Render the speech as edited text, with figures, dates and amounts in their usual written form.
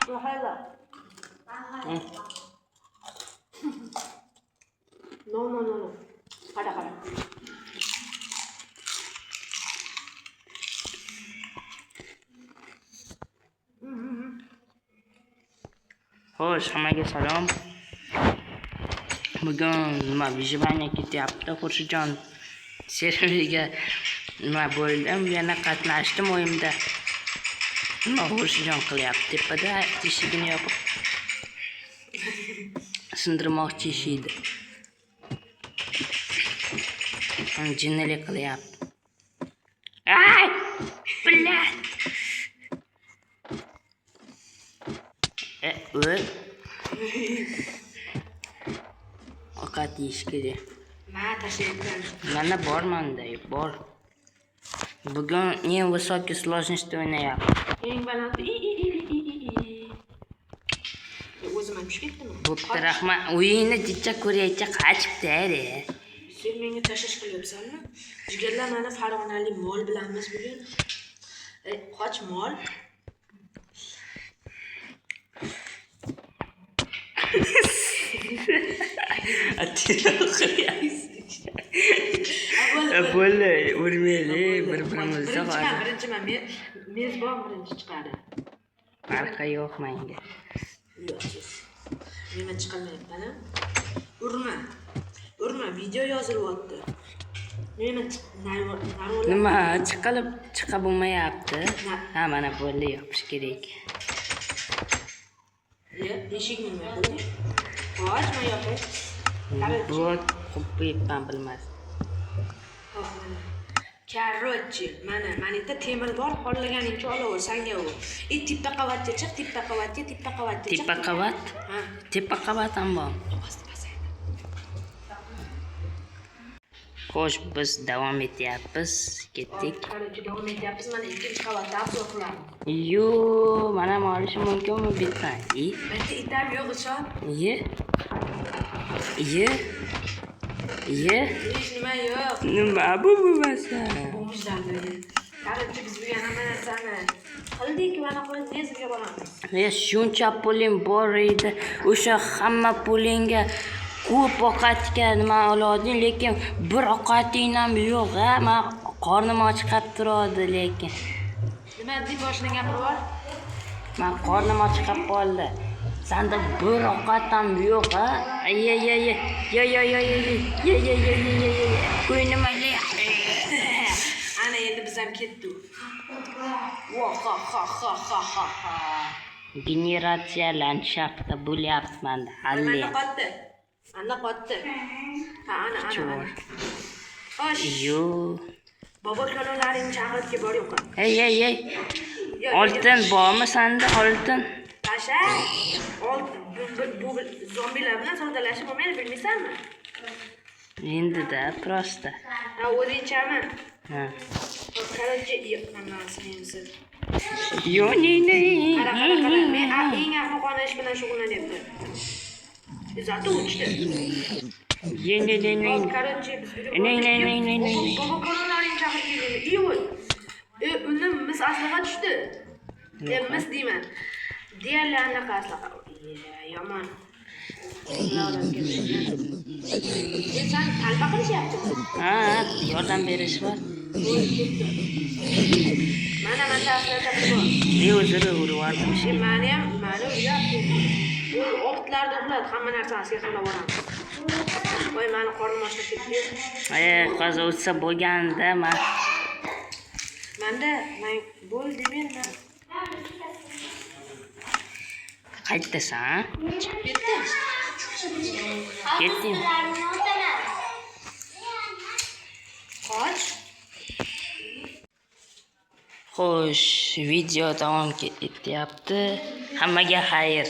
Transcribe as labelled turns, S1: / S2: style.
S1: Mayli. No, no, no, no. Qara, qara.
S2: Xo'sh, hammaga salom. Bugun nima выживание ketyapti. Xurshidjon serveriga nima bo'ldim, yana qatnashdim o'yinda. Nima Xurshidjon qilyapti tepada eshigini yopib sindirmoqchi eshikni. Jinnilik qilyapti. Ay! Блядь! O'l. Ovqat yeyish kerak.
S1: Ma tashlayapman.
S2: Mana bor manda, bor. Bugun eng высокий сложность o'ynayapti.
S1: Eng baland. I i i i i i. O'zim ham tushib ketdimi?
S2: Bo'pti, rahmat. O'yinni jicha ko'raycha qochibdi, are.
S1: Sen menga tashlash qilyapsanmi? Jigarlar, mana farg'onalik mol bilanmiz bugun. Qoch mol.
S2: Bo'ldi, urmaylik bir-birimizni.
S1: Birinchi man, birinchi man. Mezbon birinchi chiqadi.
S2: Farqi yo'q menga.
S1: Uyatsiz. Nima chiqarmayapman a? Urma. Urma, video yozilyapti. Nima narvola.
S2: Nima chiqilib chiqa bo'lmayapti? Ha, mana bo'ldi, yopish kerak.
S1: Ye, eshikni nima qilding? Qoch, man yopay. Короче,
S2: Blok qo'yib qo'yibman bilmas.
S1: Hop, mana. Короче, mana, mana yerda temir bor, xohlaganingcha olaver, sanga u. И tepa qavatga chiq, tepa qavatga, tepa qavatga chiq.
S2: Tepa qavat?
S1: Ha,
S2: Tepa qavat ham bor.
S1: Ovozni pasaytir.
S2: Xo'sh, biz davom etyapmiz. Ketdik.
S1: Короче, davom etyapmiz. Mana ikkinchi qavatda обзор qilamiz.
S2: Yo, mana ham olishim mumkinmi bitta? I,
S1: Bitta itam yo'q, ishon.
S2: ye. Ye. Ye.
S1: Hech nima yo'q.
S2: Nima bu bo'lmasa?
S1: Bomjlarni. Короче, biz bugun hamma narsani qildik, mana qo'y Nezirga boramiz.
S2: E, shuncha puling bor edi. O'sha hamma pulingga ko'p ovqatga nima olading, lekin bir ovqating ham yo'q, ha? Man qornim ochqab turadi lekin.
S1: Nima deb boshidan gapirib yubor.
S2: Man qornim ochqab qoldi. Sanda bir ovqat ham yo'q, ha? Ye, ye, ye. Ye, ye, ye, ye, ye. Ye, ye, ye, ye, ye, ye. Qo'y nima ye.
S1: Ana endi biz ham ketdik. Vo ha ha ha ha ha ha.
S2: Generatsiya landshaftda bo'lyapman hali.
S1: Mana qotdi. Ana qotdi. Ha, ana, ana,
S2: Chor.
S1: ana. Xo'sh.
S2: Yo.
S1: Bobo kalonlaringni chaqirib bor yo'q.
S2: Ey, ey, ey. Oltin bormi sanda oltin?
S1: Tasha. Oltin bu zombilar bilan savdolashib bo'lmaydi, bilmaysanmi?
S2: Endi-da, просто.
S1: Ha, o'zingchami?
S2: Ha.
S1: Короче, mana.
S2: Yo, ne, ne.
S1: Qara, qara, qara. Men eng ahmoqona ish bilan shug'ullanyapti. Зато uchdi.
S2: Ye, ne, ne, ne.
S1: Hop, короче, biz bugun
S2: Ne, ne, ne, ne, ne.
S1: Bobo kalonlaringni chaqirib keldi. Yo'q. Uni mis aslaha tushdi. Mis deyman. Deyarli anaqa aslaha. Ye, yomon. Sen talpa qilishyaptimi?
S2: Ha, yordam berish bor.
S1: Mana manda aslaha bor.
S2: Ne o'zini urib yubordim.
S1: Mani ham, mani uryapti. U optlarda uxladi, hamma narsani qilib boramiz. Voy, mani qornim ochlab ketdi.
S2: E, hozir o'tsa bo'lganda man
S1: Manda, man bo'ldi men.
S2: Qayerdasan?
S1: Chiqib ketdim.
S2: Ketding.
S1: Qoch.
S2: Xo'sh, video davom etyapti. Hammaga xayr.